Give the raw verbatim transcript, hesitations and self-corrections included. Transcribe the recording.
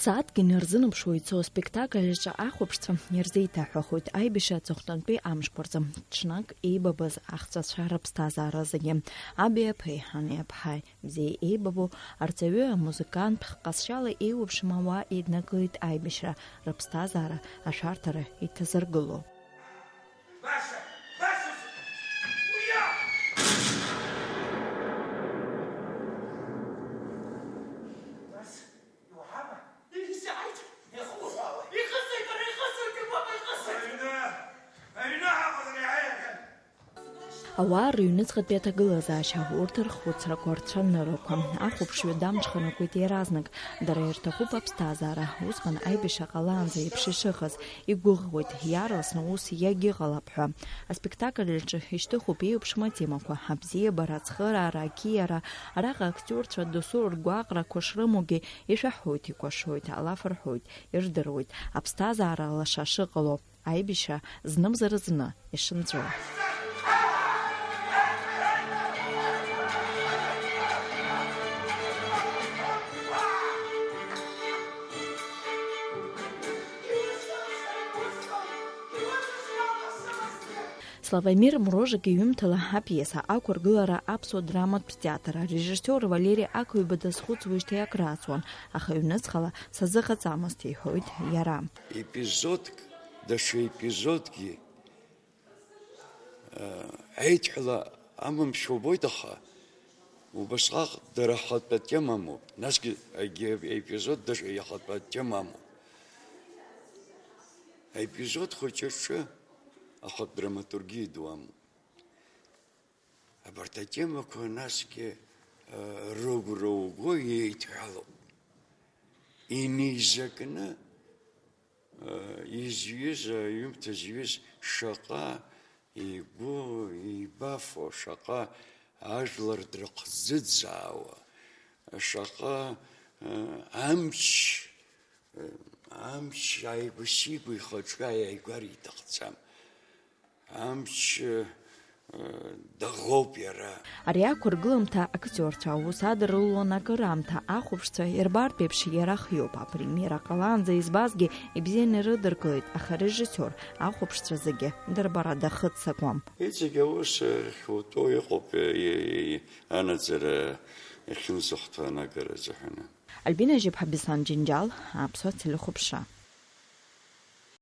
Сааҭк инарзынаԥшуа ицо аспектакль аҿы ахәаԥшцәа ирзеиҭаҳәахоит аибашьра аҵыхәтәантәи амшқәа рзы, ҽнак еибабаз ахҵәацәа рыԥсҭазаара зегьы, аби аԥеи, ани аԥҳаи, бзиа еибабо, арҵаҩы, амузыкант, ҟазшьала еиуеиԥшым ауаа еиднакылеит аибашьра, рыԥсҭазаара ашәарҭара иҭазыргыло. Баша, баша, уиа! Баша, иуҳама? Исааит! Ихуҳәаауеит! Ихысит, ара ихысит, ибама ихысит! Аҩны, аҩны ҳаҟазар иааирган! Ауаа рыҩныҵҟатәи аҭагылазаашьа, урҭ рхәыцрақәа, рцәаныррақәа, ахәаԥшҩы дамҽханакуеит иаразнак. Дара ирҭахуп аԥсҭазаара, усҟан аибашьра ҟалаанӡа еиԥш ишыҟаз. Игәыӷуеит, иаарласны ус иагьыҟалап ҳәа. Аспектакль аҿы ишьҭыхуп еиуеиԥшым атемақәа, абзиабара, ацхыраара, ақьиара. Араҟа актиорцәа досу ргәаҟрақәа шрымоугьы ишәаҳәоит, икәашоит, алаф рҳәоит, ирдыруеит аԥсҭазаара лаша шыҟало, аибашьра знымзар зны ишынҵәо. Славомир Мрожик иҩымҭала апиеса ақәыргылара аԥсуа драматә театр арежиссиор Валери Ақҩба дазхәыцуеижьҭеи акрааҵуан, аха ҩнуҵҟала сазыҟаҵамызт, иҳәоит иара. Епизодк, даҽа епизодкгьы, э, еидҳәала амамшәа убоит, аха убасҟак дара ахатәы атема амоуп, насгьы егьи епизод даҽа иахатәы атема амоуп. Аепизод хәыҷы аҿы ахатә драматургиа ду амоуп. Абарҭ атемақәа насгьы, э, рыгәра уго еидҳәалоуп. Инеизакны, э, изҩыз, аҩымҭа зҩыз шаҟа игәы еибафо, шаҟа ажәлар дрыхӡыӡаауа, шаҟа, э, амч, э, амч ааигәа-сигәа ихаҿы ааигәара иҭахӡам. Амч, э, даӷоуп иара. Ари ақәыргыламҭа актиорцәа аус адырулон акыраамҭа, ахәаԥшцәа ирбартә еиԥш иара хиоуп. Апремиера ҟалаанӡа избазгьы ибзианы ирыдыркылеит, аха арежиссиор ахәаԥшцәа зегьы дырбара дахыццакуам. Иҵегь аус, э, хьутәу иҟоуп, э, и-, и-, анаӡара иахьынӡахәҭоу анагара азыҳәаны. Альбина Жьыԥҳа, Беслан Џьынџьал, Аԥсуа телехәаԥшра.